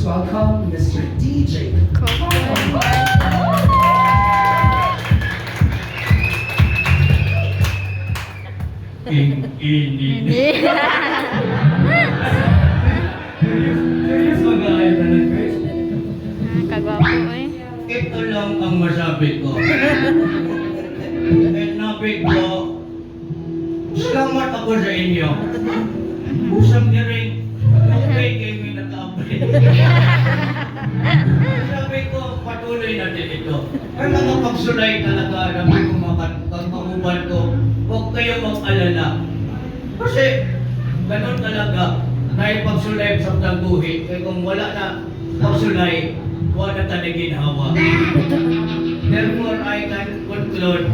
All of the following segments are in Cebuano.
Please welcome Mr. DJ Kokoy. In, in, in. Hindi. Serious, serious mag-aayo tanan, guys. Ah, kagwapo eh. Ito lang ang masabi ko. And nabi ko, salamat ako sa inyo. Usang niring, okay kayo may nag-apply. Sabi ko, patuloy natin ito. Ang mga pagsulay talaga, sabi ko mga kauban ko, huwag kayo mag-alala. Kasi, ganun talaga, dahil pagsulay sa tagbuhi, kaya kung wala na pagsulay, wala na talaga ginhawa. Therefore, I can conclude,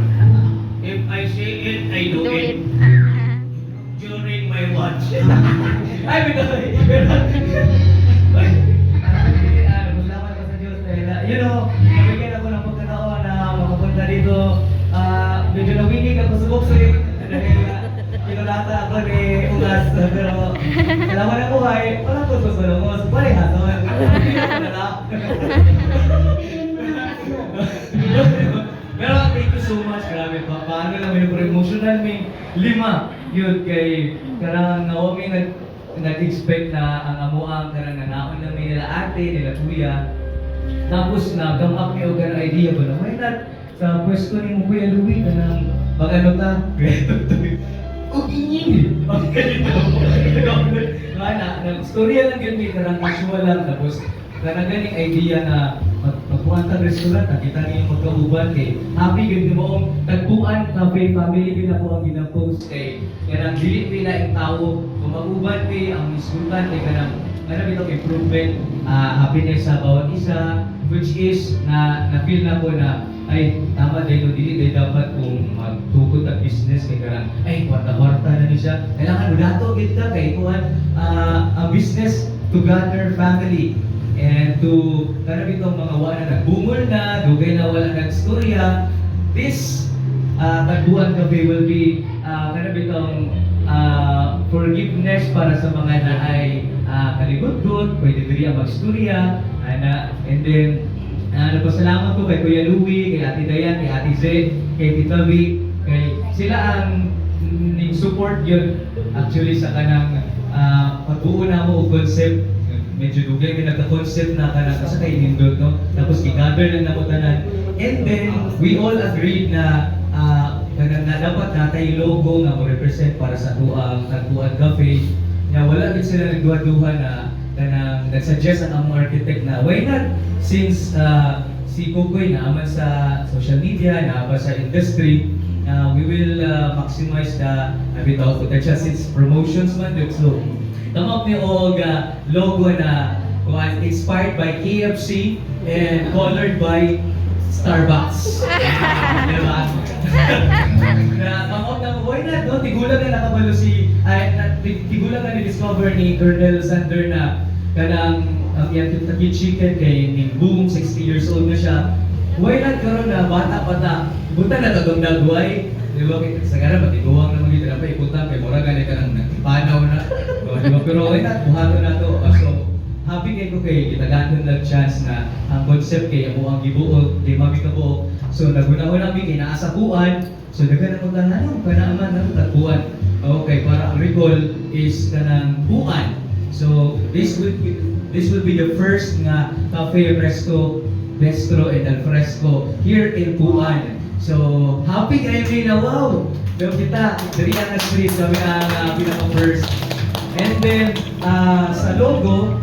if I say it, I do Do it it. Ah. during my watch. Ay, bitaw. Ay, salamat ko sa Diyos dahil, nabigyan ako ng pagkakataon na makapunta dito. Ah, medyo nawinig ako sa boxing dahil kinulata ako ni Ugas. Pero, salamat ng buhay, wala ko sa sulongos. Wala hason. Wala. Pero thank you so much. Grabe pa. Paano lang may emotional may lima yun kay karang Naomi nag-expect na ang amuang karang nanaon lang nila ate, nila kuya. Tapos na come up mi og kanang idea ba na why not sa pwesto ni mo, Kuya Louie, kanang mag-ano ta? Og ingin. Ang ganito. Nga na, nag-storya lang yun mi, kanang casual lang, tapos kanang ganing idea na magkuhan tag restaurant, nakita niyo magkauban kay happy gyud ni moong Tagpuan Cafe family gyud ako ang gina-post kay kanang dili mi laing tawo kung mag-uban mi ang isgutan kay kanang ano bitong improvement, happiness sa bawat isa, which is na na feel na ko na ay tama dahil no, dili dahil dapat kung magtukod ang business kay kanang ay kwarta-kwarta na ni siya, kailangan mudato gid ta kay kuan, ang business to gather family and to kanang bitong mga wala nagbungol na dugay na wala nagstorya. This Tagpuan Cafe will be kanang bitong forgiveness para sa mga naay kaligudgod, pwede diri ang magstorya, ana. And then nagpasalamat ko kay Kuya Louie, kay Ate Dayan, kay Ate Z, kay Tita V, kay sila ang ning support yun actually sa kanang pagbuo na mo og concept. Medyo dugay may nagka-concept na kanang sa kay nindot, no, tapos i-gather lang namo tanan and then we all agreed na kanang na dapat natay logo nga mo represent para sa tuang Tagpuan Cafe nga wala gid sila nagduha-duha na kanang nag-suggest ang among architect na why not, since si Kokoy naaman sa social media, naa sa industry, we will maximize the bitaw potential since promotions man dud. So come up ni og logo na kuan, inspired by KFC and colored by Starbucks. Diba? Na come up na why not, no? Tigulang na nakabalo si ay na, tigulang na ni-discover ni Colonel Sander na kanang ang iyang Kentucky Chicken kay ning boom, 60 years old na siya. Why not karon na bata pa ta? Buta na to tong dagway. Di ba? Kay sa gara matiguang naman gid na pa ibutang kay mura gani kanang nagpanaw na. O, di ba? Pero why not buhaton na to. Ah, so happy kay ko kay gitaganon lang chance na ang concept kay amo ang gibuot, di mami ka buok. So naguna-una mi kay naa sa Puan. So daghan ako tanan ano kana man ang Tagpuan. Okay, para ang recall is kanang Puan. So this will be the first nga cafe, resto, bistro and alfresco here in Puan. So happy kayo mi na wow. Daw kita diri ang street kami ang pinaka first. And then sa logo,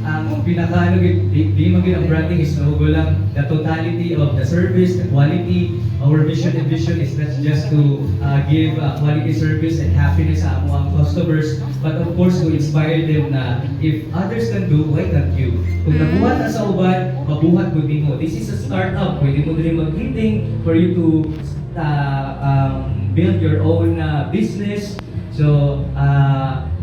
ang pinaka ano di man gyud ang branding is logo lang, the totality of the service, the quality. Our mission and vision is not just to give quality service and happiness sa among customers, but of course to inspire them na if others can do, why can't you? Kung nabuhat na sa uban, mabuhat gud nimo. This is a startup, pwede mo diri mag-meeting for you to build your own business. So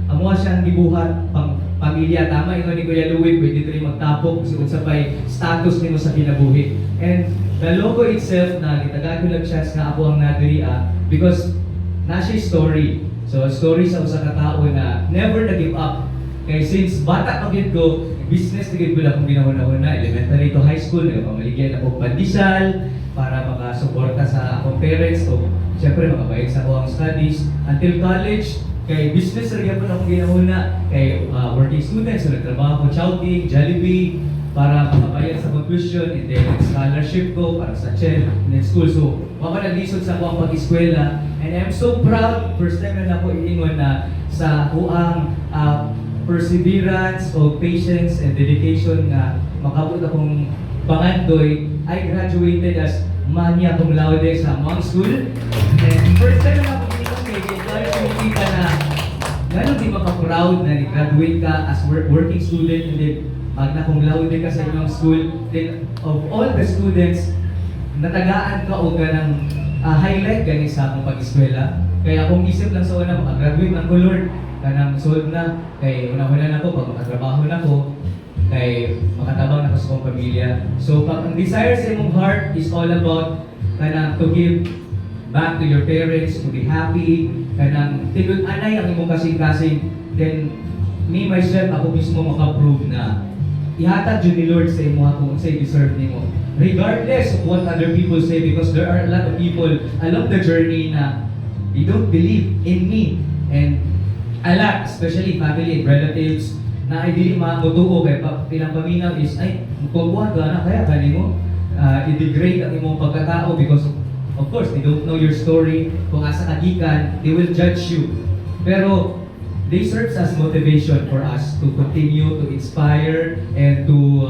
amo siyang gibuhat pang pamilya. Tama ingon ni Kuya Louie, pwede diri magtapok si unsa pay status nimo sa kinabuhi. And the logo itself na gitagaan ko lang chance na ako ang nadiri because na siya story. So story sa usa ka tawo na never na give up. Kay since bata pa gyud ko, business na gyud ko lang akong ginahuna-huna, elementary to high school, nagpamaligyan ako pandesal para makasuporta sa akong parents o siyempre makabayad sa akong studies until college. Kay business ra gyapon akong ginahuna kay working student, so nagtrabaho ko Chowking, Jollibee para makabayad sa akong tuition and then scholarship ko para sa CHED and then school. So, wa pa naglisod sa akong pag-eskwela and I'm so proud. First time na nako iingon na sa kuang perseverance o patience and dedication nga makabot akong pangandoy. I graduated as magna cum laude sa Among School. And first time na ako iingon kay encourage ka na ngano di maka-proud na ni-graduate ka as working student and then magna cum laude ka sa inyong school. Then of all the students, natagaan ka og kanang highlight gani sa akong pag-eskwela. Kaya akong isip lang sa una, makagraduate ng ko, Lord, kanang solve na kay una-una na ko pag makatrabaho na ko kay makatabang na ko sa akong pamilya. So pag ang desire sa imong heart is all about kanang to give back to your parents, to be happy, kanang tinud-anay ang imong kasing-kasing, then me myself, ako mismo maka-prove na ihatag jud ni Lord sa imo kung unsay deserve nimo. Regardless of what other people say, because there are a lot of people along the journey na they don't believe in me. And a lot, especially family and relatives, na ay dili mamutuo kay pa, ilang paminaw is, "Ay, mukuha ka na, kaya kani mo?" I-degrade ang imong pagkatao because of course they don't know your story, kung asa ka gikan. They will judge you. Pero they serves as motivation for us to continue to inspire and to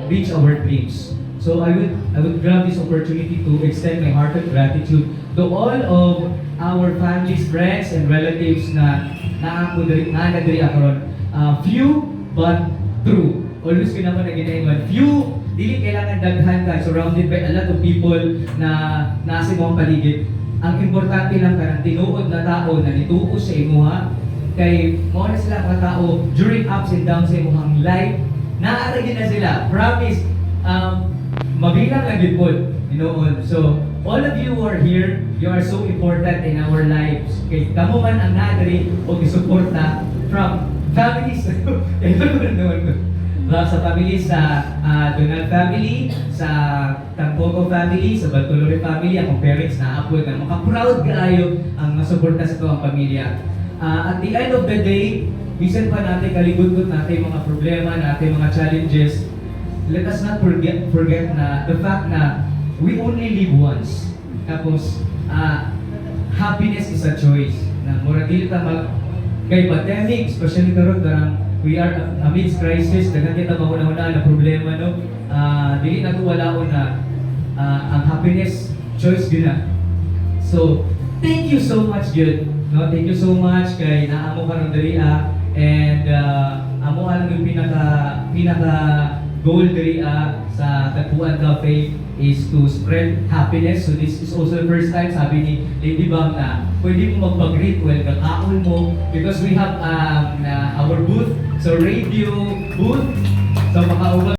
reach our dreams. So I would grab this opportunity to extend my heartfelt gratitude to all of our families, friends, and relatives na naa ko diri, naa na diri karon. Few but true. Always ko naman na ginaingon. Few, dili kailangan daghan ka, surrounded by a lot of people na nasa imong paligid. Ang importante lang kanang tinuod na tao na nituo sa imuha kay mao na sila mga tao during ups and downs sa imong life, naa ra gyud na sila, promise. Mabilang lang gyud pod hinuon. So all of you who are here, you are so important in our lives kay kamo man ang naa diri o gisuporta from families sa family, sa Donald family, sa Tampoco family, sa Bartolome family, akong parents na apod na maka-proud kaayo ang masuporta sa tuwang pamilya. At the end of the day, bisan pa natin kaligudgot natin mga problema, natin mga challenges, let us not forget na the fact na we only live once. Tapos, happiness is a choice. Na murag dili ta mag kay pandemic, especially karon karang we are amidst crisis, daghan kita mahuna-huna na problema, no. Dili na to walaon na ang happiness choice gyud na. So, thank you so much gyud. No, thank you so much kay naa mo karon diri ah and amo lang yung pinaka pinaka goal diri ah sa Tagpuan Cafe is to spread happiness. So this is also the first time, sabi ni Lady Bam, na pwede mo magpag-greet while kakaon mo because we have our booth, so radio booth. So makauban